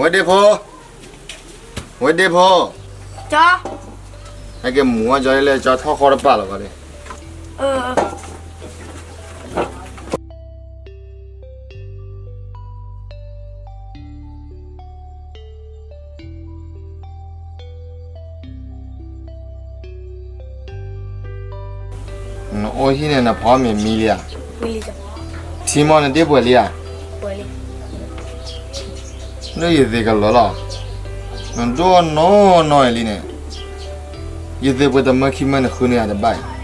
ဝဲဒ့ဖိ, ဝဲဒ့ဖိ, ကၠီ, ဟဲက့ၤမူၤအီၣ်ကၠီလၢကၠီထီၣ်ဃီတပာ်လီၤဘၣ်လံ. နအိၣ်ဟံၣ်န့ၣ် နဖီမ့ၤမံလံဧါ, ထံမီၢ်နဒ့ၣ်ပှဲၤလံဧါ, လၢယသ့ကလၢာ်လီၤ, နဒိၣ်နီၢ်နီၢ်အံၤလံန့ၣ်, ယသ့ၣ်ပှဲၤတမၢခံမၢနဃုန့ၢ်ယၤတဘၣ်အံၤ,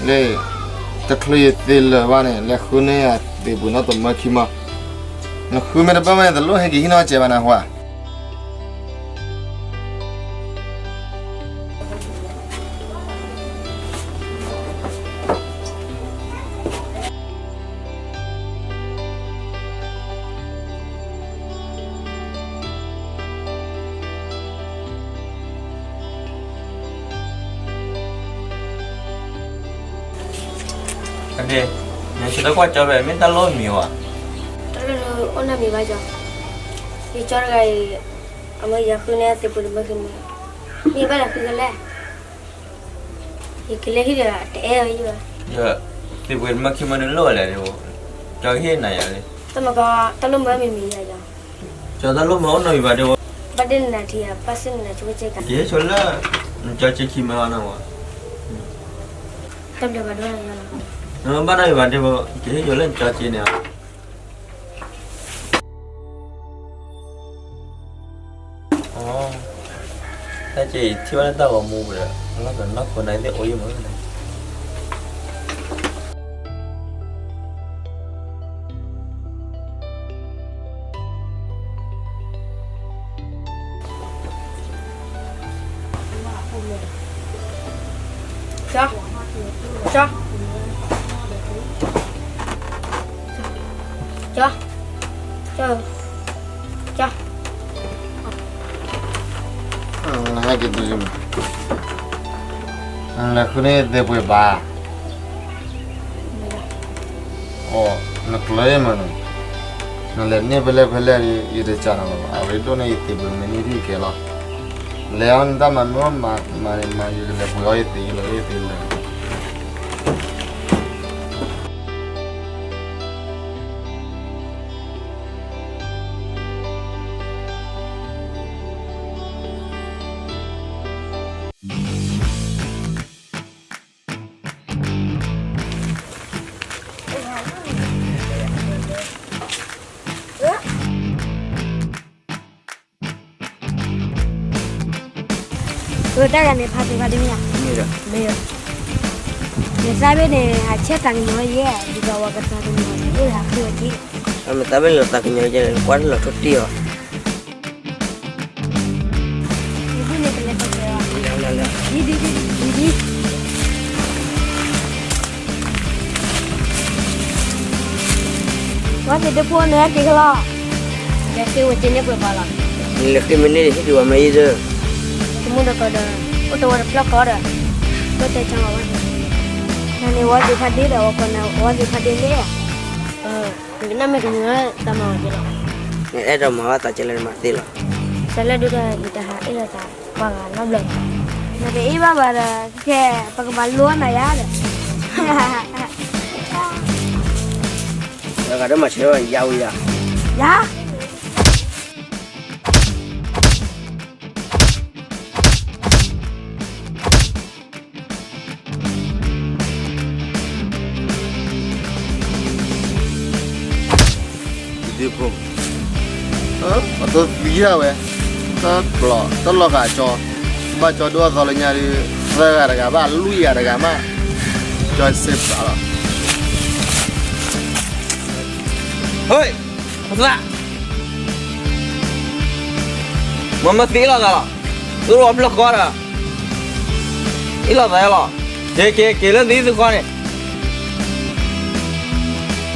လၢ တချုးယသ့ၣ်လၢာ်ဘၣ်န့ၣ် လဲၤဃုန့ၢ်ယၤသ့ၣ်ပှဲၤနီၢ်တမၢခံမၢ, နဃုမ့ၢ်တဘၣ်ဘၣ်န့ၣ် တလိၣ်ဟဲက့ၤဟံၣ်နီၢ်ကဲဘၣ်နဟါ. နဆဲးတကွၢ်ကၠီဖဲ မ့ၢ်တၢ်လိၣ်မံၤဝဲ, တၢ်လိၣ်အိၣ်နီတမံၤဘၣ်ကၠီ, ယကၠီတဂၤအံၤ, အမ့ၢ်ယဃုန့ၢ်သ့ၣ်ပှဲၤတမၢခံမၢ, မ့ၢ်ဘၣ်လဲၤဃုကလဲၣ် ယကလဲၤဟံၣ်ဒီးတအဲၣ်ဝဲယဘၣ်. သ့ၣ်ပှဲၤတမၢခံမၢဒုးလိၣ်ဝဲလဲၣ်, ကၠီကဟ့ၣ်နၤယၤလံ. တမ့ၢ်ကီ, တၢ်လိၣ်မၢမံၤမံၤယၤယၤ, ကၠီတၢ်လိၣ်မၢအိၣ်နီတမံၤဘၣ်ဒ့ဖိ, ဘၣ်ဒ့နနၤထံဧါ, ဘၣ်စ့ၣ်နနၤဆိက့ကါ, ယဟ့ၣ်ဆိလၢ နကၠီက့ခံမၢလီၤနဝဲ, တၢ်ဘျုးဘၣ်ဒိနယၤလီၤ, နဘၣ်တၢ်ဘျုးဘၣ်ဒ့ဖိ, ကဟ့ၣ်ဆိလၢနကၠီက့န့ၣ်လီၤ. အ, တၢ်က့ၤထံၣ်ဘၣ်လၢတၢ်ဂီၤမူပူၤဒီး လီၢ်သးနီၢ်ခိနၤသ့ၣ်အိၣ်ယံၤမး. ကၠီ, ကၠီ, ကၠီ, ကၠီ, ကၠီ, ဟဲက့ၤတုၤ, နလဲၤဃုန့ၢ်သ့ၣ်ပှဲၤဘၣ်. အိ, နကျၢၤမးန့ၣ်, နလဲၤန့ၢ်ဖဲလဲၣ်ဖဲလဲၣ်ဒီး ယတကးနၤလီၤဘၣ်, အဝဲဒိၣ်န့ၢ်ယသ့ၣ်ပှဲၤမ့ၢ်န့ၢ်ဒ်ကဲလီၤ. လဲၤအီၤနတၢ်မၤမ့ၢ်မၤန့ၣ်မၤ ယကလဲၤပှ့ၤအီၣ်ယသ့ၣ်ယလီၤယသ့ၣ်လၢာ်. အတၢ်ဂၤန့ၣ် ဖးသ့ဖးဒ့မ့ၢ်ဧါ, မ့ၢ်, နသးဘ့ၣ်န့ၣ် အဆဲးသးကညီၤယဲၢ် ဒ်သိးဝဲကသးကညီၤန့ၣ် အိၣ်ဟးဃုအီၤက့, မ့ၢ်သးဘ့ၣ်လီၤသးကညီၤယဲၢ် ကွၢ်လီၤထိၣ်တံၢ်အီၤ. ဝဲသ့ၣ်ဒုးဖိန့ၣ်ဟဲက့ၤကလီၤ, လဲၤဃ့ဝဲက့ၤန့ၢ်ပှဲၤပှၤလီၤ, လဲၤဃ့မ့ၢ်န့ၢ်ဟ့ၣ်ဒုးဝဲမ့ၢ်အံၤဒီး, တမူတကိးဒီး, အိၣ်တဝဲတဖျၢၣ်ဃီဒီး, ပတဲဆါဝဲ, နန့ၣ်ဝဲသ့ၣ်ဖးဒ့ဒီး ဝဲကိးနၤဝဲသ့ၣ်ဖးဒ့လံဧါ. နကနၣ်မ့ၢ်ကမုာ်လၢတၢ်မၤဝဲက့လီၤ, နအဲၣ်ဒိးမၤဘၣ်သးကဲလၢနမၤသ့လီၤ, တၢ်လၢဒုးဒီး ယတဟးအ့ၣ်လိာ်သး ပှၤဂၤနီတဘျီ, နကအ့ၣ်ဘၣ်ဘၣ်ဒီး ခဲ ပကဘၣ်လိနၤယၤဒီး, တဂၤဒီးမၤဆဲးဘၣ်ယၤဝံၤယၤ, ယၤ ဒ့ဖိ, အသိသံဒၣ်ဝဲ, တၢ်ကျီၤ တၢ်လီၢ်ဃာ်ကၠီ, ဘၣ်ကၠီဒိၣ်အသီလၢညါဒီး သၢဂၤတဂၤဘၣ် လွံၢ်ဂၤတဂၤမး, ကၠီစ့ပာ်လီၤ, ဟ့ၣ်, သး မ့ၢ်မ့ၢ်သံလီၤသးလီၤ, သူၣ်ဖျၢၣ်ဃီဒီး, အ့ၣ်လိာ်သးလီၤ, က့ၤက့ၤက့ၤလၢသံသုဃီန့ၣ်, န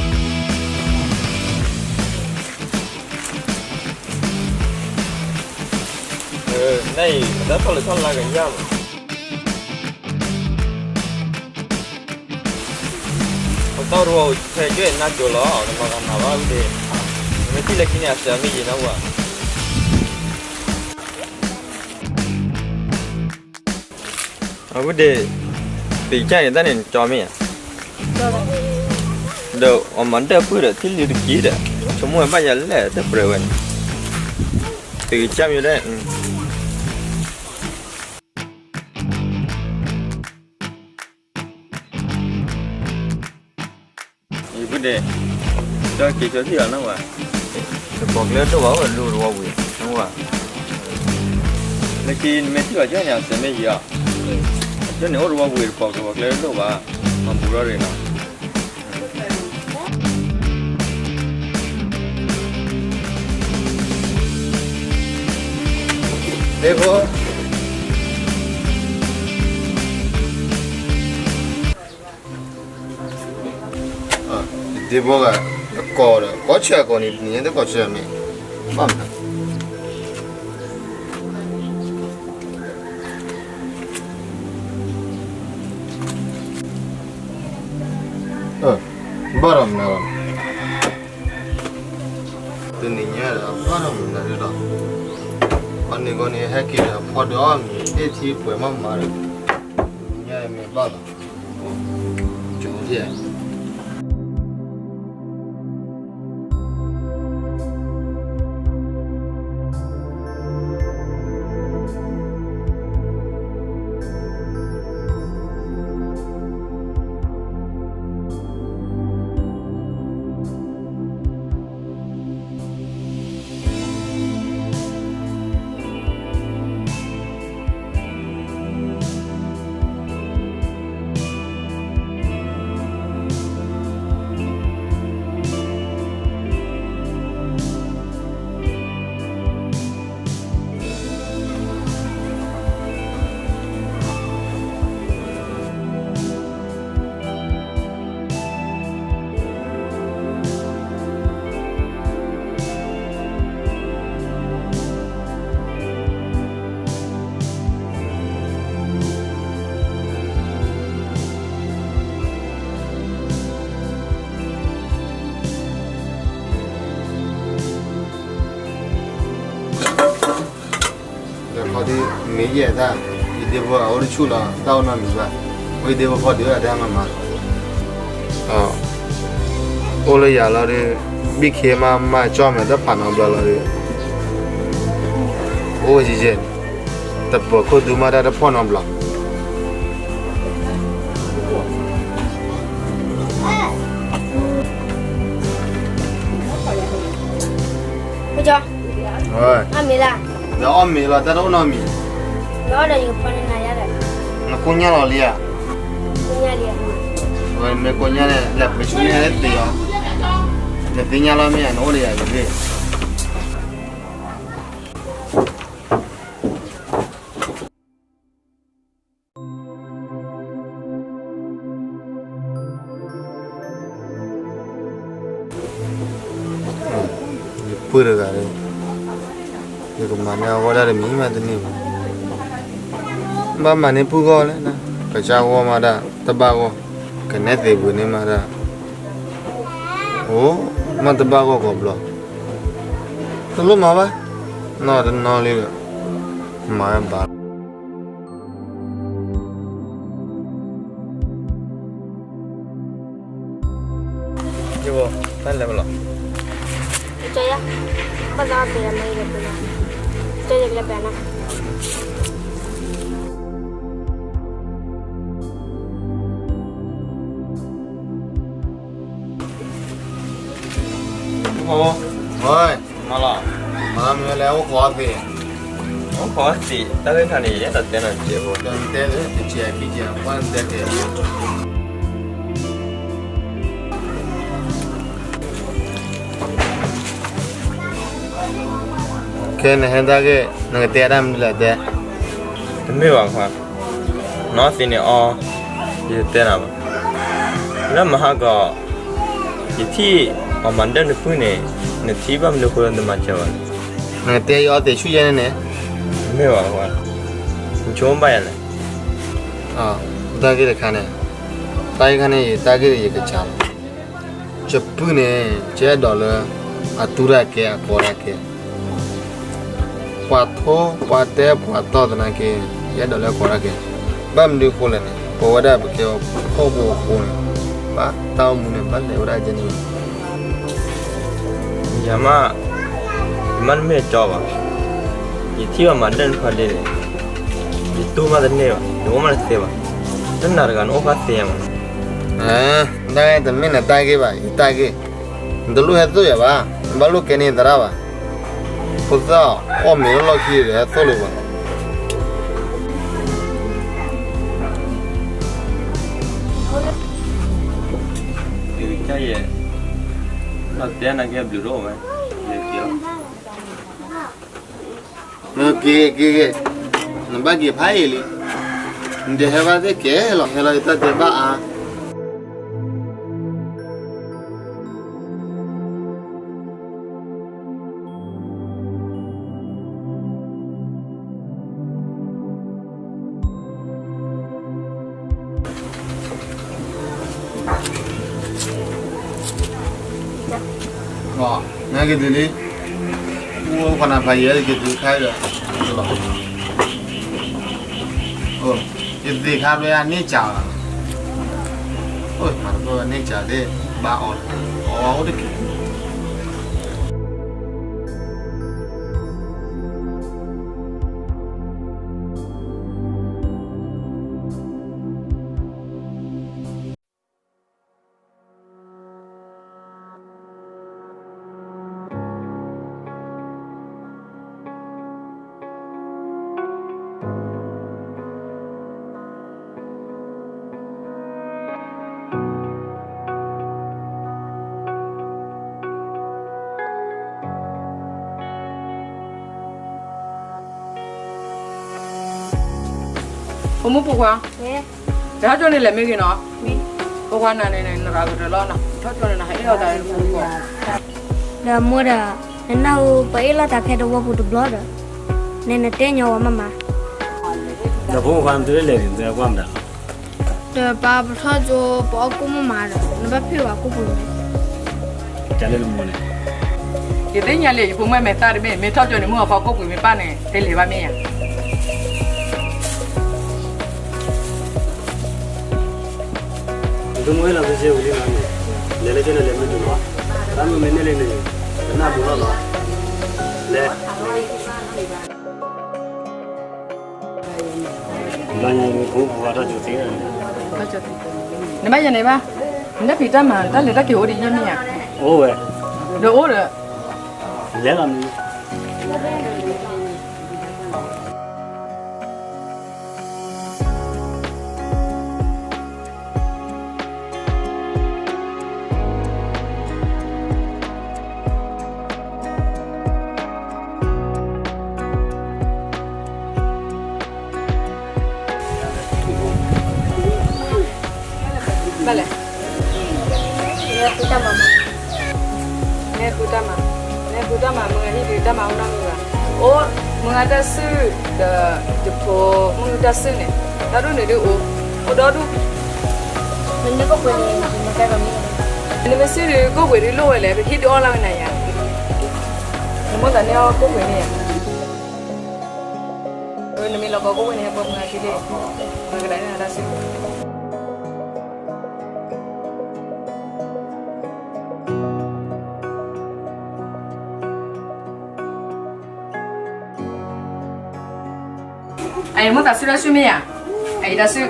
အံၤ နတၢ်ထီၣ်လၢထီၣ်လၢကယၢ်မး, ပတီၢ်တဝီဖဲကၠွဲၣ်နါစိၤလီၤ နမၤကမၤဘၣ်ဝဲသ့ၣ်, ထံၣ်လၢခံန့ၣ် အစၢၤမ့ၢ်ယံၤနီၤဝဲ. အဝဲဒၣ် ပကစၢ်န့ၣ် တၢ်န့ၣ်နကၠီမ့ၢ်ဧါ, ဒီးအမၤဒၢၣ်ပုၢ်ဒီး ထံၣ်လံတက့ၢ်ဒီး ဆိကမိၣ်ဝဲဘၣ်ယၤလဲၣ် တၢ်ပြၢဝဲန့ၣ်, ပကစၢ်မ့ၢ်ဒၣ် ယပုၢ်ဒဲး, ဒီးက့ၤကၠီထံၣ်အီၤနီၤဝဲ, တပိာ်ကျဲဒိၣ်ဘၣ် အိၣ်ဒီးတဝီဝံၤနီၤဝဲ, လၢခံနမ့ၢ်ထံၣ်ဘၣ်ကၠီန့ၣ် အစၢၤမ့ၢ်ယံၤအီၤ, ကၠီန့ၣ်အိၣ်တဝီဝံၤ တပိာ်ကျဲဒိၣ်ဘၣ်, မၤဘူးထီၣ်ရ့ၣ်နီၤ. ဒ့ဘိဂၤ တကိးဒီး ကိးဆၢကိးန့ၣ် နံၤညါတကိးဆၢမ့ၢ် ဘၣ်မနုၤ ဘၣ်ဒီးမနုၤလီၤ, တနံၤညါဒီး ဘၣ်ဒီးမနုၤလီၤ, အန့ၣ်ဂီၢ်န့ၣ် ဟဲက့ၤဒီးဖီဒုးအီၣ်မ့ၤ အ့ၣ်ထံပှဲၤမးမးဒီး, ညါမ့ၢ်ဘၣ်လီၤ, ကၠိ ဒီးခီဒ်မ့ၢ်ယဲၢ်တၢ်, ယဒ့ဖိအအိၣ်တဆူၣ်လီၤ တၢ်အိၣ်နီတမံၤဘၣ်, အိၣ်ယဒ့ဖိဖီဒုးအတၢ်မၤမၤ, အိၣ်လၢယၤလီၤဒီး, ဘံၣ်ခ့မးမးကၠီမဲာ်တဖးနီတဘျီလီၤဒီး, အိၣ်ယဲၢ်, တပၢၤခိၣ်ဒုမးတၢ်တဖီၣ်နီတဘျီ ကၠီ, အီၣ်မ့ၤလၢ, ဒီးအီၣ်မ့ၤလီၤ တၢ်တအိၣ်နီတမံၤ, ဒီးအီၣ်ဒီးယကဖီန့ၢ်နၤယါဒီး, နကိညၢ်လီၤလံဧါ, ကိညၢ်လံ, ဝဲမ့ၢ်ကိညၢ်န့ၣ် လဲၤပှ့ၤဆူန့ၢ်သ့အီၤ, နသ့ၣ်ညါလီၤမ့ၢ်ဧါ နအိၣ်ဒီးယၤယဂ့ၢ် ယပုၢ်တဂၤ, ယကမၤန့ၢ်အဂီၢ်ဒၣ်တမံၤမးတန့ၢ်ဘၣ်, ဘၣ်မၤန့ၢ်ပုၢ်ဂီၢ်လဲၣ်, ကစၢ်ဂီၢ်မးဒၣ် တဘၣ်ဂီၢ်, ကနဲၣ်သ့ပှ့ၤန့ၢ်မးဒၣ်, အိ, မ့ၢ်တဘၣ်ဂီၢ်ကိးဘျီ, တလိၣ်မၤဘၣ်, နီၢ်တနီၢ်လံဒီး, မၤဝဲဘၣ် ယဘိ, တၢ်လဲၤဘၣ်လီၤ, ကၠီယါ, ဘၣ်သးအီၣ်ပှဲၤဒီးမ့ၢ်ဒီးပှဲၤလီၤ, ကၠီယကလဲၤပှဲၤနီၤ, မၤလီၤ, မၤလီၤမ့ၢ်လဲၣ် အိၣ်ခိးသ့, အိၣ်ခိးသ့, တၢ်ဂ့ၢ်ခါန့ၣ် ယအဲၣ်ဒိးတဲနၤတစဲးဖိ, တဲတစဲး, ပှၢ်တဲတဲ ခဲနဟဲတၢ်ဂ့ၢ် နကတဲတၢ်မနုၤလဲၣ်တဲ, တမ့ၢ်ဘၣ်ခွါ, နီၢ်သံန့ၣ်အီ, ယတဲနၤဘၣ်, လၢမဟါကီး, ယထံၣ်အီၤမၤဒၢၣ်နပုၢ်န့ၣ်, နထံၣ်ဘၣ်မနုၤဃိလၢနမၤစၢၤဘၣ်န့ၣ်, နကတဲယအီသံးဆူၣ်ယဲၢ်န့ၣ်န့ၣ်, တမ့ၢ်ဘၣ်ခွါ, နဆိကမိၣ်ဘၣ်ယၤလဲၣ် တၢ်ဂ့ၢ်တခါန့ၣ်, တၢ်ဂ့ၢ်ခါန့ၣ် ယတၢ်ဂ့ၢ်ယကစၢ်လီၤ, ယပုၢ်န့ၣ် ယအဲၣ်ဒိးလၢ အတူၢ်တၢ်ကဲ အကီတၢ်ကဲ, ပှၤထိ ပှၤတဲ ပှၤတီၢ်သနာ်က့ ယအဲၣ်ဒိးလၢအကီတၢ်ကဲ, ဘၣ်မနုၤအဃိလဲၣ်န့ၣ် ပဝဲဒၣ်ပကဲအီၤဖှီၣ်ဖိအဃိန့ၣ် ဘၣ်တၢ်အိၣ်မူန့ၣ် ဘၣ်လဲၤဝဲဒၣ်ကဲန့ၣ် ယမါ, ယမါတမ့ၢ်ကၠီဘၣ်. ယထံၣ်ဘၣ်မၤဒၢၣ်တဖၣ်ဒ်န့ၣ်, ယတူၢ်မးတန့ၢ်ဘၣ်, ယအိၣ်မးတသ့ဘၣ်, တနၤတဂၤနအိၣ်ဖးသ့ယမး. တၢ်ဂ့ၢ်တမ့ၢ်နတၢ်ဂ့ၢ်ဘၣ်, ယတၢ်ဂ့ၢ်, နတလိၣ်ဟဲသိၣ်ယၤဘၣ်, နဘၣ်လိၣ်ကဲန့ၢ်သရၣ်ဘၣ်. ဖိသၣ်အီၣ်မ့ၤလီၢ်ခံဒီးဟဲသိၣ်လၢၤဘၣ်. ကဲ, က့ၤက့ၤက့ၤ, နဘၣ်က့ၤဖးအံၤလံ, နတဟဲဘၣ်သ့ၣ်ကဲလီၤ, ဟဲလီၤယတၢ်တဲဘၣ်အါ. နက့ၤတုၤလံ, အိၣ်ခိးနၤဖးယံၤ က့ၤတုၤခါဒီး, ယသ့ၣ်ခါဖဲအန့ၢ်စှၤလီၤ, မၤတဖျၢၣ်န့ၢ်စှၤသ့ၣ်, ဘၣ်အီၣ်, အီၣ်အိၣ်တက့ၢ်. ဖိမုၣ်ဖိခွါ, တဟါကၠိန့ၣ်လဲၤမ့ၢ်ဂ့ၤနီၤ, ဖိခွါနၤန့ၣ် နရၤကတၢၢ်လီၤနီၤ, ထီၣ်ကၠိန့ၣ် နဟးအ့ၣ်လိာ်သးလၢဖိခွါ, ဒီးမိၢ်ဒီး, နနၢ်ဟူ ပအ့ၣ်လိာ်သးခဲတဝီပူၤတဘျီဒီး, နနတဲညီဝဲမးမး, ဒီးဖိခွါနတုၤလၢလဲၤန့ၣ် နတဲကွၢ်မတၤလီၤ. ဒီးပၢ်ပထီၣ်ကၠိ ပအီၣ်ကိၣ်မးမးဒီး နဘၣ်ဖ့ၣ်ဝဲကိၣ်ပူၤန့ၣ်, တၢ်လၢနမိၢ်န့ၣ်, ယသ့ၣ်ညါလံ ယဖိမုၣ်မဲာ်သၣ်တဘ့ၣ် မ့ၢ်ထီၣ်ကၠိန့ၣ် မုၢ်အဖီကိၣ်ပူၤမ့ၢ်ပၢ်န့ၣ် တဲလဲၤဘၣ်မ့ၢ်ဧါ. နသုမုၢ်ဟ့ၣ်လီၤသုစ့ဝံၤလံနီၤ, လဲၤလၢကၠိန့ၣ်လဲၤမ့ၢ်တုၤလီၤ, တၢ်မုၢ်မ့ၢ်န့ၢ်လံန့ၣ်, ကနၣ်ပူၤလီၤနီၤ, လဲၤ ဘျီညါဖိမုၣ်ဖိခွါထီၣ်ကၠိသ့, နဘၣ်ယၤန့ၣ်ဘၣ်, နတၢ်ဖံးတၢ်မၤ တၢ်လဲၤတၢ်က့ၤအိၣ်ဒ်ယဲၢ်မ့ၢ်ဧါ, အိၣ်ဝဲ, ဒီးအိၣ်ဒီး, လဲၤလီၤမ့ၢ် ဘၣ်လဲၣ်, နဟဲဃုတၢ်မၤ, နဟဲဃုတၢ်မၤ, နဟဲဃုတၢ်မၤ မုၢ်ဂၤဟံၣ်ဒုးတၢ်မၤအိၣ်နီတမံၤဘၣ်, အိၣ်, မုၢ်ဂၤတၢ်စုၣ်, ဒီးယဖိမုၣ်တၢ်စုၣ်န့ၣ်, တၢ်ဒိၣ်န့ၣ်ဒုးအိၣ်, အိၣ်ဒီဒူၣ်, နမ့ၢ်ကိၣ်ပှ့ၤန့ၣ်, နမ့ၢ်စုၣ်ဒုးကိၣ်ပှ့ၤဒုးလိၣ်ဝဲလဲၣ် ပဟံၣ်ဒုးအီၣ်လၢဝဲနၤယၤ, နမိၣ်သးန့ၢ်အီၣ်ကိၣ်ပှ့ၤန့ၣ်ယၤ, နမ့ၢ်လီၤကီကိၣ်ပှ့ၤန့ၣ် ဟဲပှၤမုၢ်ဂၤခံလ့ၣ်, မၤကဒါန့ၢ်နၤတၢ်စုၣ် အအံၤမိၢ်သးစုတၢ်စုၣ်မ့ၢ်ဧါ, အအံၤတၢ်စုၣ်.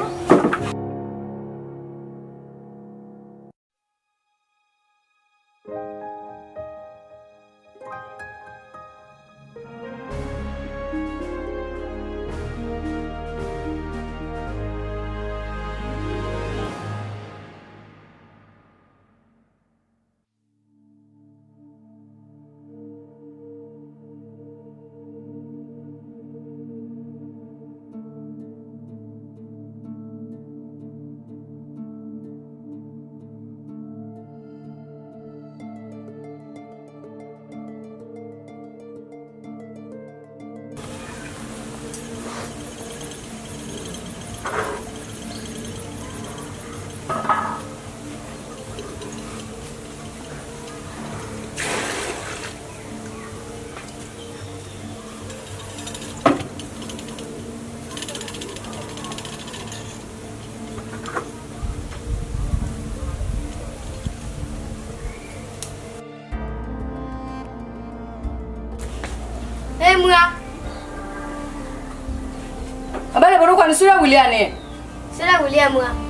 မုၢ်ဂၤ, အဘၣ်လဲၣ် ဖိဒိၣ်ခွါ နစုဒၣ်ဝံၤလံဧါန့ၣ်, စုဒၣ်ဝံၤလံဧါမုၢ်ဂၤ.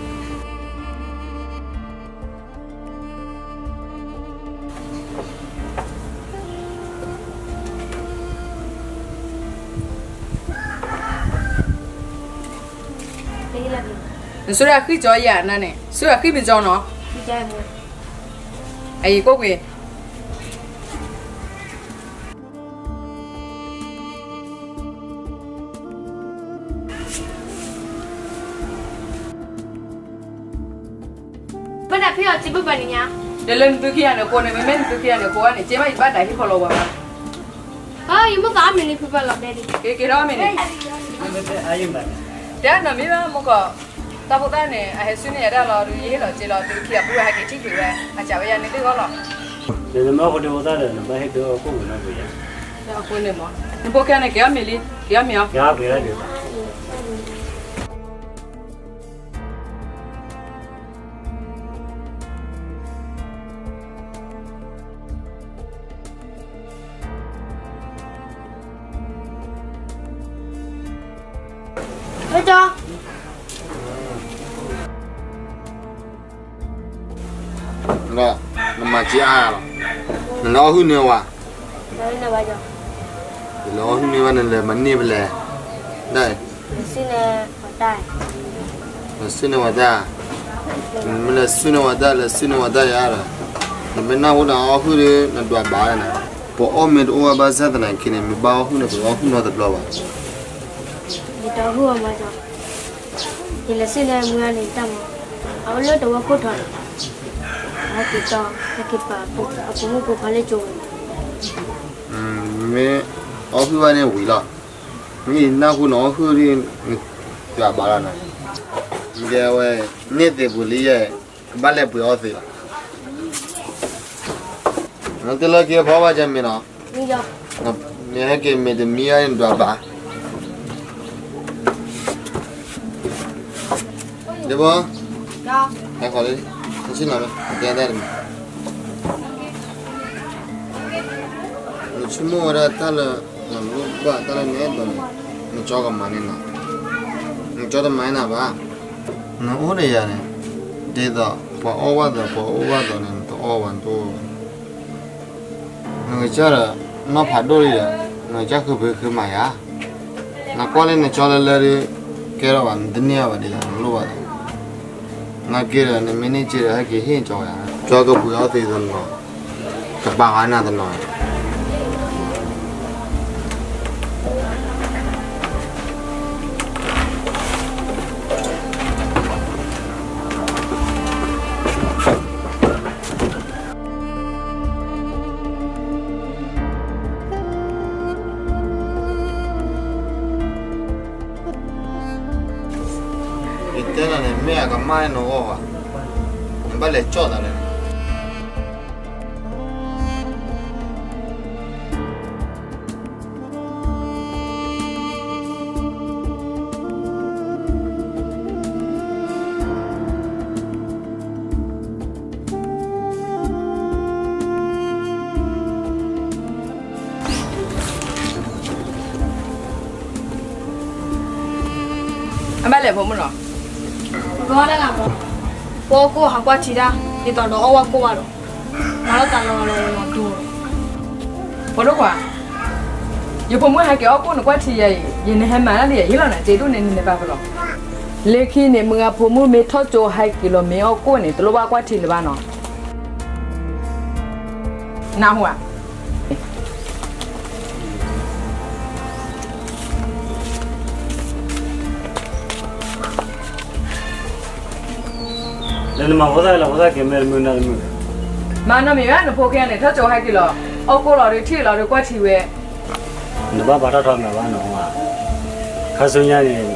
နစုဒၣ်ဃံၣ်ကၠီယၤနၤန့ၣ် စုဒၣ်ဃံၣ်မ့ၢ်ကၠီနီၤ, အံၤကိးကွံာ် ဘၣ်နဖံးအီၤစံးဘၣ်ဘၣ်န့ၣ်ညါ, ဒီးလၢနသုခံဂၤန့ၣ်အဃိန့ၣ် မ့မ့ၢ်နသုခံဂၤန့ၣ်အဃိန့ၣ် ကဲဘၣ်ယဘၣ်တၢ်ဟ့ၣ်ခီလီၤဝဲဘၣ်, ယမိၢ်သးအီၣ်မ့ၤလံဖုပၢ်လီၤဘဲဒံး, က့ၤက့ၤထီၣ်အီၣ်မ့ၤန့ၣ်, တဲနမ့ၢ်ဘၣ်မုၢ်ကီၢ်, တၢ်ဖိသၣ်န့ၣ် အဟဲဆူန့ၢ်ယၤဒၣ်လီၤဒီး ယဟ့ၣ်လီၤစ့လီၤ သုခံဂၤပုၢ်ဝဲဟဲက့ၤထံၣ်က့ၤဝဲ အစးဝဲယၤန့ၣ်သ့ၣ်ဂီၢ်လီၤ, ဒီးနမ့ၢ်အီၣ်ဖိဒိၣ်ဖိသၣ်ဒီး နဘၣ်ဟ့ၣ်ဒုးအီၣ်ကိၣ်ဝံၤနီၢ်ပူၤယၤ, အဃိန့ၣ်မ့ၢ် နဖိခံဂၤန့ၣ် က့ၤအီၣ်မ့ၤလံ က့ၤအီၣ်မ့ၤအီၤ က့ၤအီၣ်က့ၤလၢဒုး နမၤစ့အါလီၤ, နလဲၤအီၣ်ဟုၣ်န့ၢ်ဝဲ, နလဲၤအီၣ်ဟုၣ်န့ၢ်ဝဲ နလဲၤမၤန့ၢ်ဖဲလဲၣ်, ဒ် လဲၤဆူန့ၢ်ဝဲတၢ်, မ့ၢ်လဲၤဆူန့ၢ်ဝဲတၢ် လဲၤဆူန့ၢ်ဝဲတၢ်ယၤဒီး, နမ့ၢ်နၢ်ဟူနအီၣ်ဟုၣ်ဒီး နဒွးဘၣ်နၤ, ပအီၣ်မ့ၤတအိၣ်ဝဲဘၣ်ဆၣ်သနာ်က့န့ၣ် မ့ၢ်ဘၣ်အီၣ်ဟုၣ်န့ၣ် ပအီၣ်ဟုၣ်နီတဘျီဘၣ်, ယတအီၣ်ဟုၣ်အီၤမး, ယလဲၤဆူန့ၢ်မုၢ်ဂၤန့ၣ်တၢ်မး, အအိၣ်လၢတဝၢခိၣ်ထီၣ်န့ၣ်, ဟဲက့ၤတီ ဟဲက့ၤပာ်အဖိမုၣ်ဖိခွါလၢကၠိဝဲန့ၣ်, မ့ၢ်အီၣ်ဟုၣ်ဘၣ်န့ၣ်ဝံၤလီၤ, မ့ၢ်နၢ်ဟူနအီၣ်ဟုၣ်ဒီး နဒွးဘၣ်လီၤနၤ, မ့ၢ်ကဲဝဲ န့ၢ်သ့ၣ်ပူၤလံယဲၢ်, ကဘၣ်လဲၤပှ့ၤအီသံးလီၤ, နတလၢက့ၤဖီဘၣ်ကမ့ၢ်နီၤ, မ့ၢ်ဟဲက့ၤမ့ၢ်တမံၤအါန့ၣ်ဒွးဘၣ်, ဒဘီ, ဟဲခီလံ, နဆ့ၣ်နီၤမ့ၢ် တဲတၢ်တမံၤ, နဆိကမိၣ်ဝဲဒၣ်တၢ်လၢ နလိၣ်ဘၣ်တၢ်လၢနအဲၣ်ဒိးန့ၣ်, နကၠီကမၤန့ၢ်နၤ, နကၠီတမၤန့ၢ်နၤဘၣ်, နအိၣ်ဒီးယၤန့ၣ်, ဒ်သိးပှၤအီၣ်ဘၣ်သး ပှၤအီၣ်ဘၣ်သးန့ၣ် နတအီၣ်ဘၣ်နတအိၣ်ဘၣ်, နကစၢ်ဒီး နီၢ်ဖးဒိၣ်လံဒီး နကစၢ်ဃုဖံးဃုမၤယၤ, နကွၢ်လၢနကၠီလၢလၢဒီး ကဲထီၣ်ဘၣ် နတန့ၢ်အီၣ်ဘၣ်ဒ်သိးနလိၣ်ဘၣ်သး, နာ်က့ဒီး နမ့ၢ်န့ၢ်စ့ဒီး ဟဲက့ၤဟ့ၣ်ကၠီယၤ, ကၠီကပှ့ၤအီသံးတနီၤ, ကပာ်ဃာ်နၤတနီၤ ယတဲနၤန့ၣ် မ့ၢ်အကမၣ်န့ၣ်နဂီၢ်ဘၣ်, နဘၣ်လဲၤကၠီၣ်သးလဲၣ်. အဘၣ်လဲၣ်ဖိမုၣ်နီၤ, ပှၤအီၣ်ကိၣ်ဟးကွၢ်ထံတၢ် ဒ်သိးဒီးအီၣ်ဝဲကိၣ်ဘၣ်ဒီး မၤလီၤသးလီၤလီၤလီၤဒိၣ်, ဖိဒိၣ်ခွါ, ယဖိမုၣ်ဟဲက့ၤအီၣ်ကိၣ်နကွၢ်ထံယၤအံၤ ယနဟဲမၤတၢ်လံယၤ ယဟ့ၣ်လီၤနၤစ့ဒိၣ်န့ၣ် နန့ၢ်ဘၣ်ဖဲလဲၣ်. လၢခံန့ၣ် မုၢ်ဂၤဖိမုၣ်မ့ၢ်ထီၣ်ကၠိဟဲက့ၤလီၤမ့ၢ်အီၣ်ကိၣ်န့ၣ် တလိၣ်ဘၣ်ကွၢ်ထံလၢၤဘၣ်နီၤ. နၢ်ဟူဧါ. ဒီးနမၤဖိသၣ်လီၤ ဖိသၣ်က့ၤမ့ၢ်တမုာ်နၤတမုာ်, မၤနီတမံၤဘၣ် နဖိခံဂၤန့ၣ် ထီၣ်ကၠိဟဲက့ၤလီၤ အီၣ်ကိၣ်လီၤဒီးထံၣ်လီၤဒီးကွၢ်ထံဝဲ, နဘၣ်ပာ်ထီၣ်ထီမးဘၣ်နီၤ, ခါဆူညါန့ၣ်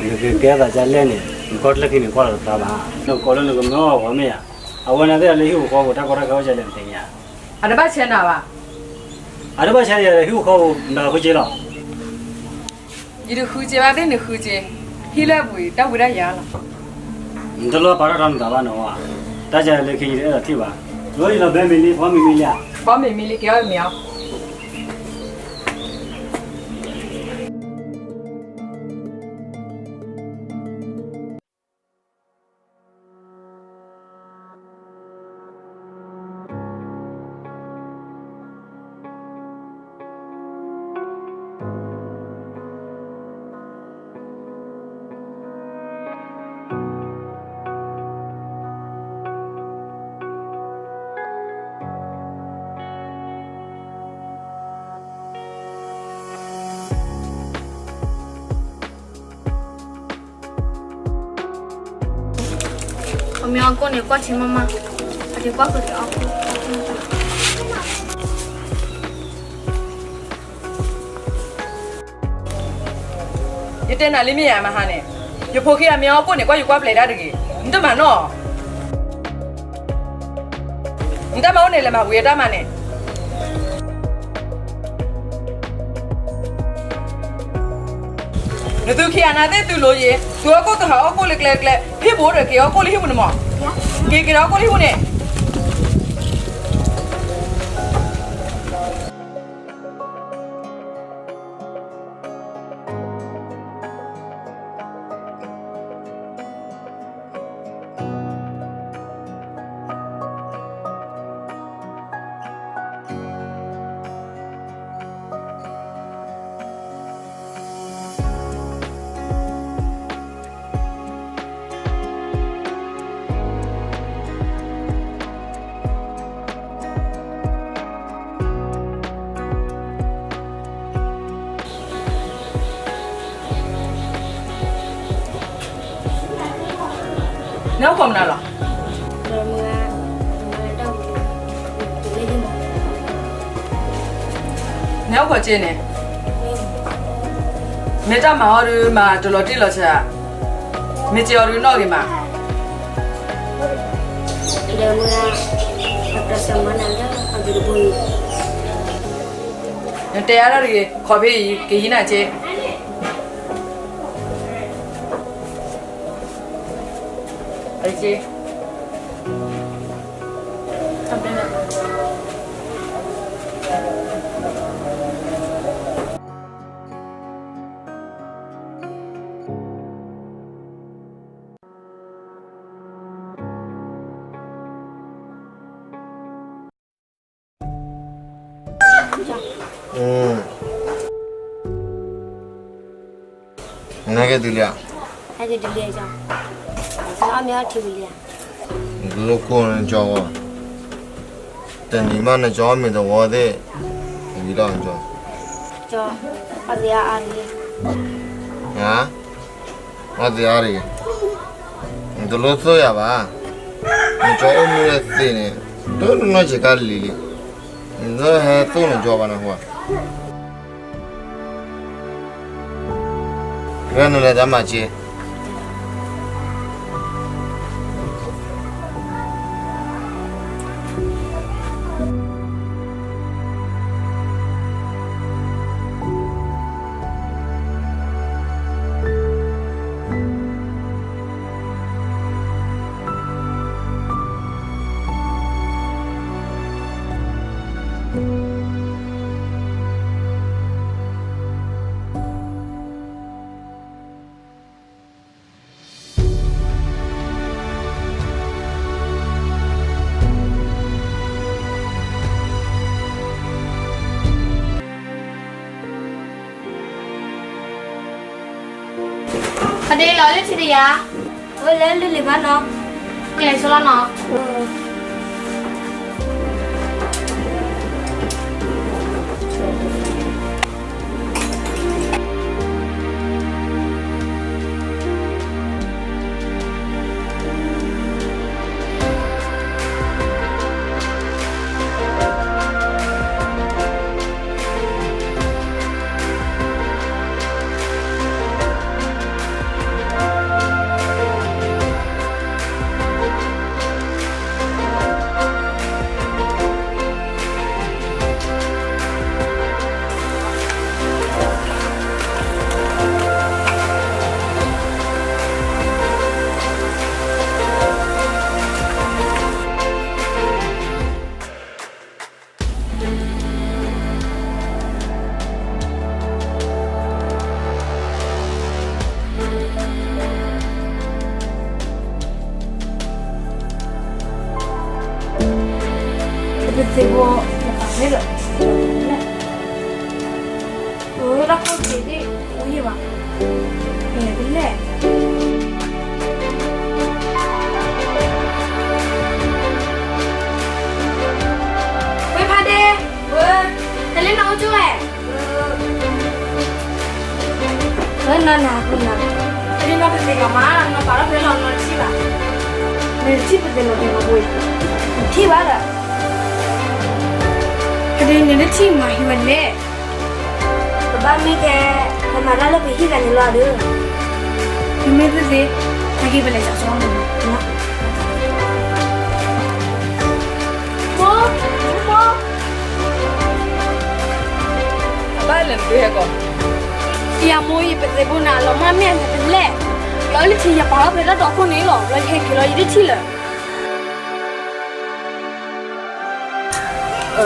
နကကဲသးဒ်လဲၣ်န့ၣ် နကီၢ်ချၢခံန့ၣ်ကွၢ်လီၤတဖျါဘၣ်, နကိးလၢနကမၢအီၤဂီၢ်မ့ၢ်ဧါ, အဝဲန့ၣ်သ့ၣ်လၢဟံၣ်ပူၤဃီပူၤ တၢ်ကီတၢ်ခဲအိၣ်ဒ်လဲၣ်နသ့ၣ်ညါ, အတဘၣ်ဆဲးနၤဘၣ်, အတဘၣ်ဆဲးယၤဒီးဟံၣ်ပူၤဃီပူၤ နဃုစ့လီၤ. ယတဃုစ့ဘၣ်သ့ၣ်နဃုစ့, ဟံၣ်လၢအပူၤတၢ်ဝံတၢ်ယၤလီၤ. နတလိၣ်ပာ်ထီၣ်ထီနသးဘၣ်နီၤ, တၢ်ယၤလၢခံယတအဲၣ်ဒိးထံၣ်ဘၣ်, လီၤယလီၤဘဲမ့ၤလံ ဖီမ့ၤမ့ၤလံဧါ, ဖီမ့ၤမ့ၤလံ က့ၤအီၣ်မ့ၤအီၤ. မ့ၢ်အီၣ်ကိၣ်န့ၣ် ကွၢ်ဆံမးမး, အက့ၤကွၢ်ဃုာ်က့ၤအီၣ်ကိၣ်. ယတဲနၤလံမ့ၢ်ဧါ မဟါန့ၣ်, ယဖိခံဂၤမ့ၢ်အီၣ်ကိၣ်န့ၣ် ကွၢ်ယကွၢ်ပျဲၤတၢ်တဂ့ၤ, နတမၤနီၣ်. နတၢ်မၤအိၣ်န့ၣ် လဲၤမၤဝံၤအတၢ်မၤန့ၣ်. နသုခံဂၤနၤသ့ၣ်သုလိၤယ့ၤ, သုအီၣ်ကိၣ်သုဟးအီၣ်ကိၣ်လၢကျဲကျဲ, ဟံၣ်ပူၤအိၣ်ဒီး က့ၤအီၣ်ကိၣ်လၢဟံၣ်ပူၤန့ၣ်မး, က့ၤက့ၤဒီးအီၣ်ကိၣ်လၢဟံၣ်ပူၤန့ၣ်. နအိၣ်ခိးမနုၤလီၤ. နအိၣ်ခိးက့န့ၣ်, မ့ၢ်တၢ်မၤအီၤဒုး မၤတလီၤတံၢ်လီၤဆဲး, မ့ၢ်က့အီၤဒုးနီၣ်ဂ့ၤမး. နတဲအါထီၣ်တဂ့ၤ, ခီဖ့အံၤ ကဟံးနၤက့. နဟဲက့ၤတုၤလံဧါ. ဟဲက့ၤတုၤလံဧါ. အီၣ်မ့ၤအီထံဝံၤလံဧါ. နကလိၣ်ကိၢ်နကၠီဝဲ, တနံၤမးနကၠီအီၣ်မ့ၤသဝီသ့ၣ်, ဝံၤလီၤနကၠီ. ကၠီ, အီၣ်သ့အါအါတဂ့ၤ. ဟါ, အီၣ်သ့အါတဂ့ၤ. နတလိၣ်သိၣ်ယၤဘၣ်. နကၠီအိၣ်မူလၢသ့န့ၣ်, တနီၢ်ဆံးကါလံၤလံၤ, နတဟဲသိၣ်နကၠီဘၣ်နဟါ. တဂၤနလဲၤတၢ်မၤစ့. ဖါဒ့လီၤလၢထံတယၤ, အိၣ်လၢလုၢ်လံၤဘၣ်နီၤ, ကျဲးစၢးလီၤနီၤ. ပသ့ၣ်ဘိ, အၢ တၢ်ခိၣ်သ့ၣ်သ့ၣ် ဝံၤဘၣ်, လဲၤတလဲၣ်. ဝဲဖါဒ့, ဝဲ, တလ့နီၢ်အိၣ်ကၠိဝဲ, ဝဲနီၢ်နၤ, တလ့နီၢ်တသ့ၣ်ညါမး, နီၢ်ပာ်ထီၣ်ဖဲလီၤနီၢ်တဆံဘၣ်. နတထံၣ်ပသ့ၣ်နီၣ်သ့ၣ်နီၣ်ဖိ, နထံၣ်ဘၣ်ဒီး, ဖဲဒၣ်နတထံၣ်မၤဟံးဝဲလဲၣ်. ပဘၣ်မ့ၢ်ထဲ, ပမၤတၢ်လၢပဟံၣ်ဂၤန့ၣ်လီၤဒီး, မ့မ့ၢ်သ့ၣ်သ့ၣ်, ဟဲက့ၤပလဲၤစးစီမုၢ်, မိၢ်, မိၢ်, အဘၣ်လဲၤနဒုးဟဲကီး, ယမိၢ်ယပသ့ၣ်ဘိနၤလီၤမၢ်မ့ၢ်အလဲၤပလဲၣ်, လီၤလၢထံယပာ်လီၤဖဲတၢ်ဒီခိၣ်န့ၣ်လီၤ လီၤယဟဲက့ၤလီၤယတထံၣ်လၢ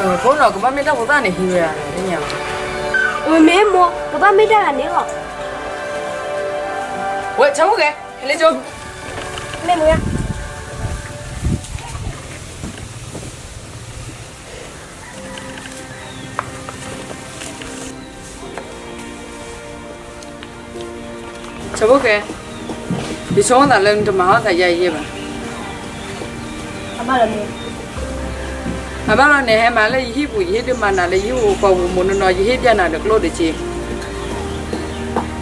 ၤ. ဖိနီၤ ကဘၣ်မ့ၢ်တၢ်ဖိသၣ်န့ၣ်ဟံးဝဲဒၣ်, မ့ၢ်မိၢ် ကဘၣ်မ့ၢ်တၢ်ဂၤန့ၣ်လီၤ. ဝဲ ဆၢဖိၣ်ကဲ, ဟဲလၢကၠိ, မ့ၢ်မိၢ် ဆၢဖိၣ်ကဲ, ယဆိကမိၣ်သးလၢနတမၤဟီၣ်သးယၤအံၤယဲၢ်ဘၣ်. အဘၣ်လီၤန့ၣ်, အဘၣ်လီၤန့ၣ် ဟဲမၤလၢယဟံၣ်ပူၤ ယဟ့ၣ်ဒုးမၤနၤလၢယဟံၣ်ပူၤဃီပူၤ မိၢ်နီၢ်နီၢ် ယဟ့ၣ်ပျဲနၤဒီးကျိၣ်ဒီးစ့,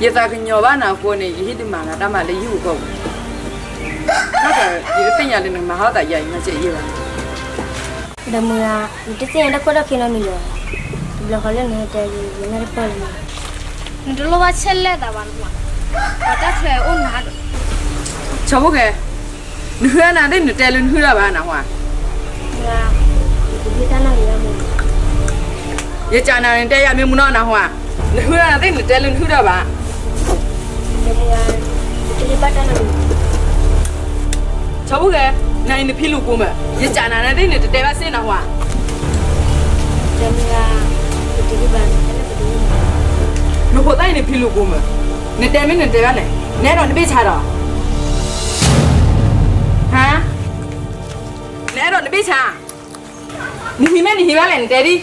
ယသးကညီၤဘၣ်နၤအဃိန့ၣ် ယဟ့ၣ်ဒုးမၤနၤတၢ်မၤလၢယဟံၣ်ပူၤဃီပူၤ, ဘၣ်ဆၣ်ယတသ့ၣ်ညါလၢနမၤဟီၣ်သးယၤအံၤ မၤစၢၤယဲၢ်ဘၣ်. ဒီးမုၢ်ဂၤ, နတသ့ၣ်ညါတၢ်ခိၣ်တၢ်ခံနီတမံၤလၢၤဘၣ်, တဘျီဃီလၢနဟဲတဲယၤ ယနၢ်တပၢၢ်လၢၤ, နတလိၣ်ဘၣ်ဆဲးလဲၤသးဘၣ်နမါ, ပှၤတၢ်ထွဲအိၣ်နၤဒီး, ဆၢဖိၣ်ကဲ, နဟုအနၤသ့ၣ်နတဲလၢနဟုတၢ်ဘၣ်နဟူဧါ, ယစံးနၤန့ၣ် နတဲယၤမ့ၢ်မုၢ်နီၢ်နဟူဧါ, နဟုအနၤသ့ၣ်နတဲလၢနဟုတၢ်ဘၣ်. ဆၢဖိၣ်ကဲ, နအံၤနဖံလူၤကိာ်မး, ယစံးနၤန့ၣ်သ့ၣ်နတတဲဘၣ်စ့ၢ်နဟူဧါ, နဖိသၣ်အံၤနဖံလူၤကိာ်မး, နတဲမ့ၢ်နတဲဘၣ်လဲၣ်, နအဲၣ်ဒိးနဘ့ၣ်ဆါဒီး, ဟါ, နအဲၣ်ဒိးနဘ့ၣ်ဆါ, နဟံးမ့ၢ်နဟံးဘၣ်လဲၣ် နတဲဒ်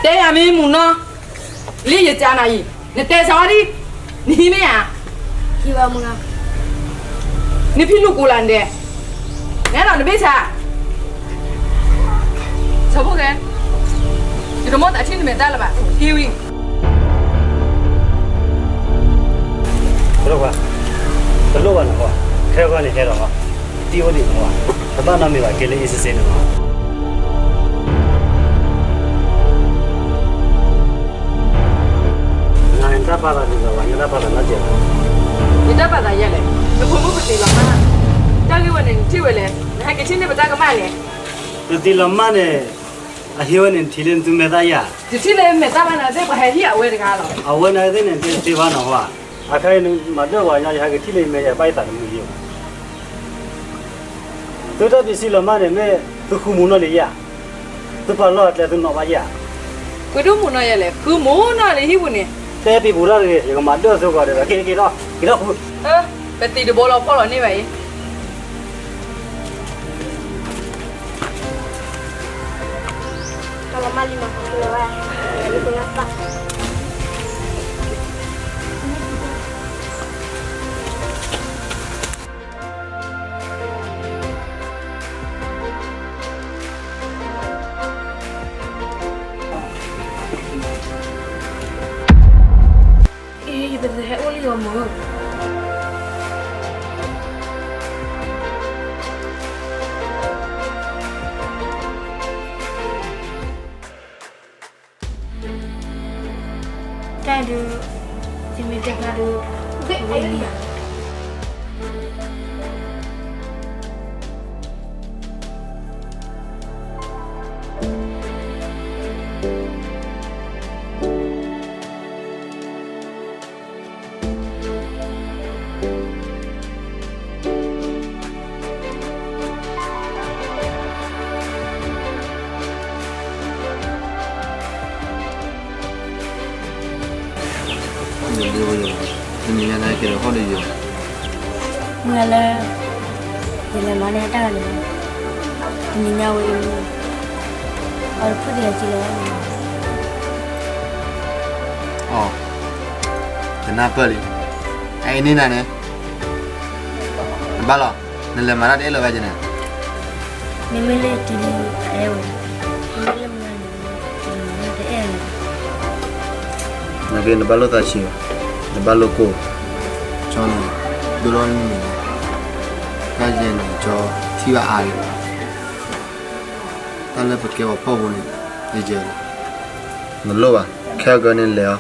တဲယၤမ့ၢ်မုၢ်နီၢ်, လၢယစံးနၤအံၤ, နတဲဆါဝဲဒ်, နဟံးမ့ၢ်ဧါ, နဖံလူၤကိာ်လၢနတဲ, နအဲၣ်ဒိးနဘ့ၣ်ဆါ, ဆၢဖိၣ်ကဲ, ယတမိၣ်သးထံၣ်နမဲာ်သၣ်လၢၤဘၣ်, ဟံးဝံၤ တလိၣ်ဘၣ်, တလိၣ်ဘၣ်နဟူဧါ, ခဲဂီၤန့ၣ်ဟဲဒီး, တံၢ်အိၣ်ဒံးနဟူဧါ, တဘၣ်နီတမံၤဘၣ် က့ၤလၢအ့ၣ်စ့စ့န့ၣ်လီၤ. နတၢ်ပာ်သးဒ်သိးဘၣ်, နတၢ်ပာ်သးနီတစဲးဘၣ်, ယတၢ်ပာ်သးယဲၢ်လဲၣ်, နဖိမုၣ်ပသံလီၤမၢ်, တၢ်ဂ့ၢ်ဝဲန့ၣ် နထံၣ်ဝဲလဲၣ်, နဟဲက့ၤထံၣ်န့ၢ်ပတၢ်ကမၣ်န့ၣ်, ပသံလီၤမၢ်န့ၣ်, အဟ့ၣ်ဝဲန့ၣ် နထံၣ်လၢနသူမဲာ်သၣ်ယၤ, ယထံၣ်လၢမဲာ်သၣ်ဘၣ်နၤသ့ၣ် ပှၤဟဲဟံၣ်အဝဲတဂၤလီၤ, အဝဲန့ၣ်သ့ၣ်န့ၣ် တသ့ဘၣ်နဟူဧါ, အခါအံၤနမၤဒၢၣ်ဝဲညီ ယဟဲက့ၤထံၣ်လၢယမဲာ် ယဘၣ်ယသးတမုာ်ယိာ် သုတၢ်ပ့ၤစံလီၤမၢ်န့ၣ် မ့ၢ်သုဃုမူနီၢ်လံဧါ, သုပာ်လီၢ်အကျဲသုနီၣ်ဘၣ်ဧါ, ဃုဒိၣ်မူနီၢ်ယဲၢ်လဲၣ်, ဃုမူနီၢ်လံဟံၣ်ပူၤန့ၣ်, တဲပံၤပူၤတၢ်တဂ့ၤ, ယကမၤဒၢၣ်သုဂီၤဒီး က့ၤက့ၤလီၤ, က့ၤထီၣ်ဃု, ပသံတဘိလီၤဖီၣ်လီၤန့ၢ်ဘၣ်အံၤ တၢ်လီၤမၢ်လံမး လီၤဝဲ, လၢပလီၤသး အ့ ယပသဟဲအိၣ်လံအီၤမုၢ်, တၢ်ဒုး, ယမ့ၢ်တဲဖျါဒုး, ဝဲန့ၣ်ဧါ. နမ့ၢ်လၢကဲထီၣ်ဟီၣ်ဒီးယိာ်, မ့ၢ်လၢ ယလဲၤမၤန့ၢ်တၢ်ဂၤန့ၣ်, တနံၤညါဝဲအံၤ, အီၤတဖုၣ်တဂၤစံးလီၤ, အီ, တနၢ်ပၢၢ်လံ, အအံၤန့ၣ်နၤန့ၣ်, နဘၣ်လီၤ, နလဲၤမၤတၢ်တအဲၣ်လီၤဂၤက့ၤန့ၣ်, မ့မ့ၢ်လၢတံၤန့ၣ်အအဲၣ်ဝဲ, မ့မ့ၢ်လၢမုၢ်ဂၤန့ၣ်, နက့ၤနဘၣ်လိၣ်သးဆံး, နဘၣ်လိၣ်ကိၢ်, ကၠီန့ၣ်, ဒိၣ်လီၤနမံၤ ယဲန့ၣ် ကၠီထံၣ်ဘၣ်အါလံ, တၢ်လၢပကဲပှၤဖှီၣ်ဖိန့ၣ် ယယဲလီၤ. နလိၣ်ဘၣ်, ခဲကနံၣ်န့ၣ်လဲၤ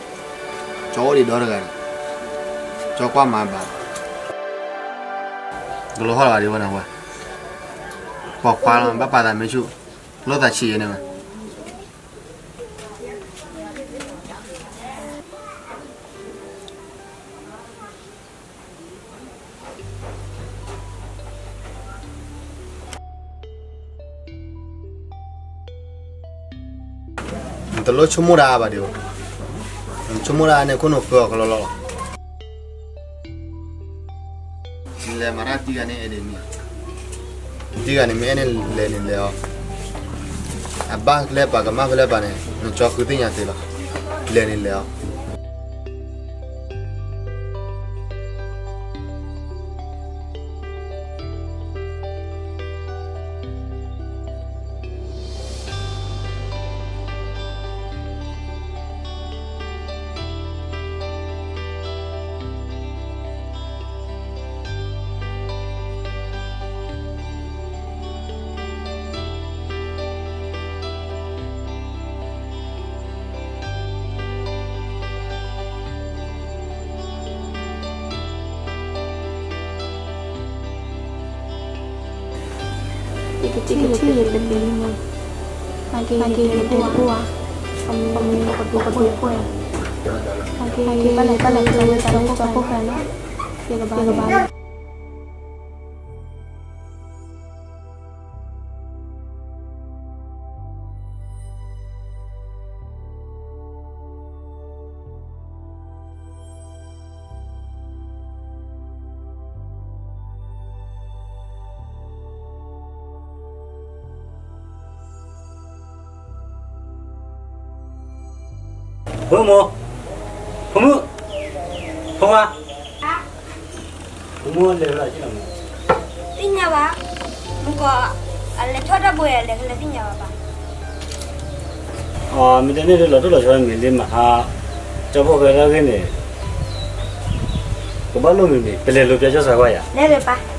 အီၤ, ကၠီအိၣ်ဒံးဒီတဂၤန့ၣ်, ကၠီကွၢ်မၤဘၣ်, ကလိၣ်ဟီၣ်လီၤဘၣ်ဒံးဝဲနဝဲ, ပိာ်ခွါလီၤ ဘၣ်ပာ်သးမ့ၢ်ဆူၣ်, လိၣ်သးဆံးယဲန့ၣ်ဝဲ. နတလိၣ်ဆိကမိၣ်တၢ်ဘၣ်ဒံးဘၣ်, နဆိကမိၣ်တၢ်န့ၣ်ခိၣ်နူာ်ဃၢအီၤကလီလီၤလီၤ. နလဲၤမၤတၢ်တံၢ်ဂၤန့ၣ် အဲၣ်ဒိးမံ, တံၢ်ဂၤန့ၣ် မ့ၢ်အဲၣ်န့ၣ်လဲၤန့ၣ်လဲၤအီၤ, အဘၣ်ဖဲလဲၣ်ပာ်ကမၣ်ဖဲလဲၣ်ပာ်န့ၣ် နကၠီဃုသ့ၣ်ညါသ့လီၤ, လဲၤန့ၣ်လဲၤအီၤ. ယကထံၣ်ယတံၤန့ၣ်, နာ်က့ယတဲတဘူၣ်ဧါ, အမ့ၢ်ပကဒူပဒူပှဲၤ, နာ်က့ဘၣ်လဲၤတၢ်လၢကၠီဖိဃဲန့ၣ်, ယကဘၣ်လဲၤ. ဖိမုၣ်, ဖိမုၣ်, ဖိခွါ, ဖိမုၣ်လဲၤလၢ, သ့ၣ်ညါဘၣ်, မုၢ်ကီး, အလဲၤထီၣ်တၢ်ဘှဲး အလဲၤကလဲၤသ့ၣ်ညါဘၣ်ဘၣ်. အမ့ၢ်တန့ၢ်ဒ်လီၤတိၢ်လီၤဆီမ့ၢ်လံမဟါ, ကၠီဖိဃဲတၢ်ဂ့ၢ်န့ၣ်, ကဘၣ်လိၣ်မံၤမံၤ ပလဲၤလိၤပျဲကၠီစၢ်ကွၢ်ယၤ, လဲၤလိၤပၢ်.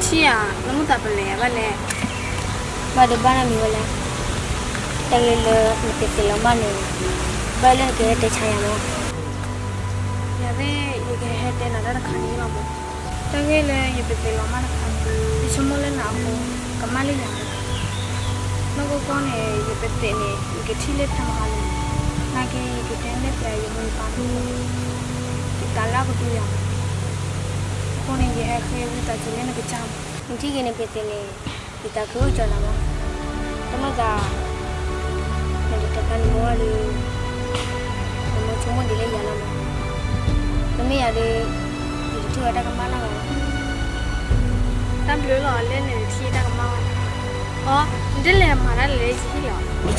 ထံၣ်ဧါ, နမိၢ်သးပလဲၤယၤဘၣ်လဲၣ်. ဘၣ်ဒီးဘၣ်နီတမံၤဝဲလဲၣ်. တၢ်ဂ့ၢ်လၢနကသ့ၣ်လီၤမၢ်န့ၣ်, ဘၣ်လၢနကဟဲတဲဆါယၤမၢ်. ယၤသ့ၣ် ယကဟဲတဲနၤတၢ်တခါန့ၣ်လီၤမၢ်. တၢ်ဂ့ၢ်လၢယပသ့ၣ်လီၤမၢ်တခါန့ၣ်, ယဆိကမိၣ်လၢနအဃိ ကမၣ်လၢယၤမၢ်. နီၢ်ကီၢ်ကီၢ်န့ၣ် ယပသ့ၣ်န့ၣ် ယကထံၣ်လၢဖဲမဟါလံ. နာ်က့ ယကကဲလၢပှၤယမိၢ်ယပၢ်န့ၣ်, ယသးလၢအကဒုယၤမၢ်. အဃိန့ၣ် ယဟဲဃ့ဝံသးစူၤလၢနကစၢ်မၢ်. နထံၣ်က့ၤန့ၣ် ပသ့ၣ်န့ၣ် ယသးခုအိၣ်ကၠီနၤမၢ်. တမ့ၢ်သး နတတဲဖျါနမိၢ်ဘၣ်ဒီး နမိၢ်ဆိကမိၣ်ဒ်လဲၣ်ယၤလီၤမၢ်. မ့မ့ၢ်ယၤဒီး ယတထံၣ်ဝဲတၢ်ကမၣ်နီတဂၤဘၣ်. တၢ်ဘျုးလီၤ လၢနတထံၣ်တၢ်ကမၣ်ဘၣ်. အီ, နတလဲၤမၤတၢ်လၢယဟံၣ်လီၤ. ယ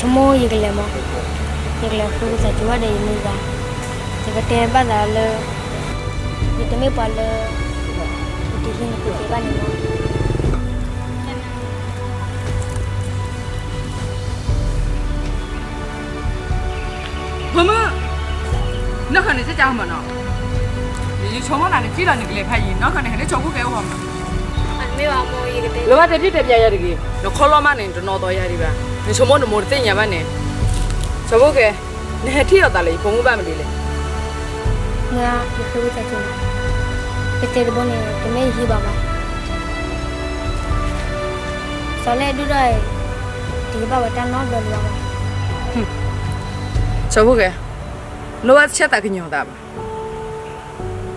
ဆိကမိၣ်ယကလဲၤမၢ်, ယကလဲၤဃုသးစူၤဘၣ်ဒီးယမိၢ်ယပၢ်, ယကတဲဘၣ်သးလၢ ယတမ့ၢ်ပှၤလၢ ယတဟံးန့ၢ်ကသ့ဘၣ်န့ၣ်မၢ်. ဖိမုၣ်, နီၢ်ခီန့ၣ်စ့ၢ်ကီးမၢ်နီၤ, ယဆိကမိၣ်နၤနထံၣ်လီၤနကလဲၤဖးယံၤ နီၢ်ခီန့ၣ် ဟဲလၢဆီဖိကဲအိၣ်မၢ်. လၢဘၣ်တဲဘၣ်တဲပျးယၤတဂ့ၤ, နခီလီၤမးန့ၣ် နတနီၣ်သီယၤဒံးဘၣ်. နဆိကမိၣ်နမိၢ်တသ့ၣ်ညါဘၣ်န့ၣ်, ဆီဖိကဲ, နဟဲထံၣ်အီၤသးလၢယဖိမုၣ်ဘၣ်မနုၤလဲၣ်. မ့ၢ်ယဃ့ဝံသးစူၤနၤ, ပသ့ၣ်တဘိန့ၣ် တမ့ၢ်ယဟံၣ်ဘၣ်ဘၣ်. စီၤလၢဒုၣ်ဒီးအံၤ တဟံးဘၣ်ဝဲတၢ်နီတဘျီလၢၤဘၣ်. ဆီဖိကဲ, နဘၣ်ဆဲးသးကညီၤသးဘၣ်.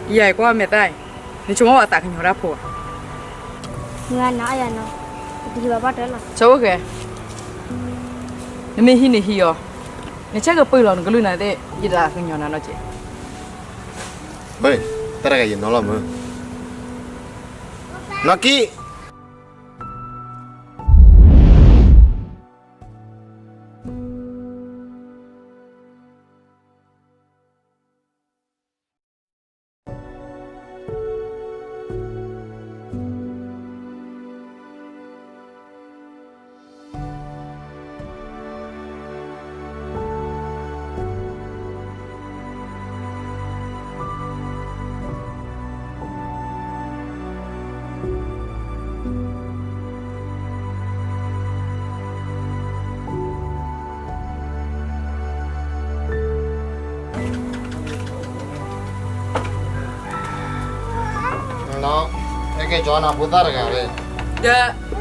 ယၤကွၢ်မဲာ်သၣ်အံၤ, နဆိကမိၣ်ပှၤသးကညီၤတၢ်ဖိဧါ. မ့ၢ်နၤအယၤနီၤ, တဟံးဘၣ်ဘၣ်တၢ်လီၤ. ဆီဖိကဲ, နမ့ၢ်ဟံးန့ၣ်ဟံးအီၤ, နဆဲးကပၢၢ်လီၤနကလုၢ်နၤသ့ၣ် ယသးကညီၤနၤနီတစဲး. တၢ်တဂၤယနီၤလီၤမၢ်, နီၢ်ကံၣ်. နဟဲက့ၤကၠီနဖိသၣ်တဂၤ, ဒီး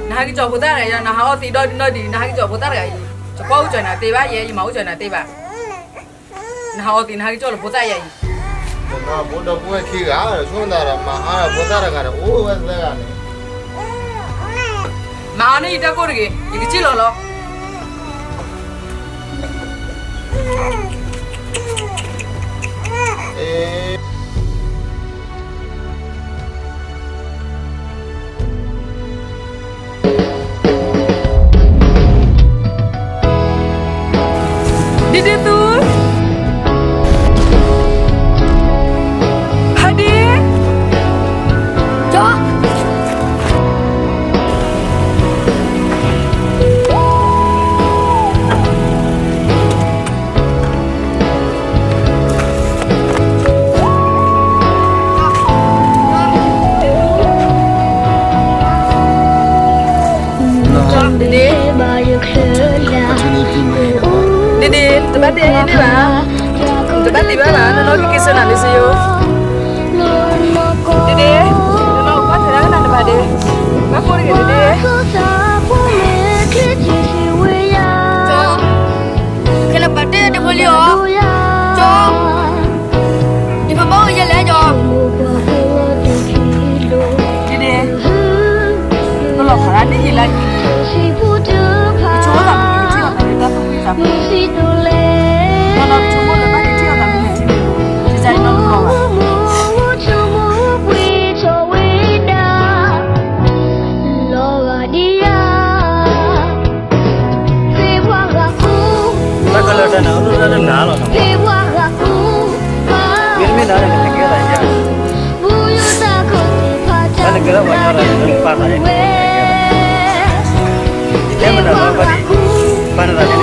နဟဲက့ၤကၠီဖိသၣ်တဂၤအံၤ, နဟးအီၣ်သံဒီဒုၣ်ဒီဒုၣ် နဟဲက့ၤကၠီဖိသၣ်တဂၤအံၤ, ယကွၢ်အိၣ်ကၠီနၤသ့ဘၣ်ယဲ, ယမၤအိၣ်ကၠီနၤသ့ဘၣ်. နဟးအီၣ်သံ နဟဲက့ၤကၠီလၢဖိသၣ်ယၤအံၤ, ဖိဒိၣ်ဖိဝဲၢ်ခံဂၤ, ဆိကမိၣ်သးဒီးမၤဟးဒီးဖိသၣ်တဂၤဒီး အိၣ်ဝဲသၢဂၤန့ၣ်. မၤအီၤန့ၢ်ယတၢ်ကိၢ်တဂ့ၤ, ယကစံၣ်လီၤလီၤ. ဒ့ဒ့သူ, ဟါဒ့, ကၠီ ဒ့ဒ့, ဒ့ဒ့, တဘၣ်တဲန့ၣ်ဘၣ်, တဘၣ်တဲဘၣ်ဘၣ်, နနီၢ်က့ၤက့ၤဆၢနၤလၢစယိ, ဒ့ဒ့, နနီၢ်က့ၤက့ၤဆၢနၤလၢစယိ, ဒ့ဒ့, နနီၢ်က့ၤက့ၤဆၢနၤလၢစယိ, ဘၣ်ကိၢ်တဂ့ၤဒ့ဒ့. ကဲလၢပှၤတဲတဘိလံအီၤ, ကၠီ, ယဖးဘီၣ်ယဲလဲၣ်ကၠီ, ဒ့ဒ့, ပလီၤဖးဒ့ယဲလၢ, ကၠီသးမုၢ်ကထံၣ်အီၤသးလၢတၢ်သူၣ်ဖှံသးညီ, ဒီးဒီးကၠီမိၢ်လၢဘၣ်ကထံၣ်အီၤသးမုၢ်ကထံၣ်န့ၣ်, ကၠီကၠီယနီၢ်တဘျီဘၣ်. တၢ်ကလၢတၢ်န့ၣ် အိၣ်ဒၣ်တၢ်လၢနၤလီၤ, မ့တမ့ၢ်နၤန့ၣ် နကဲသးယါ, တၢ်နကဲထီၣ်ပှၤညီဒီး နပာ်သးန့ၣ်, တဲမနုၤလၢဘၣ်ဒံး, ပာ်နသးန့ၣ်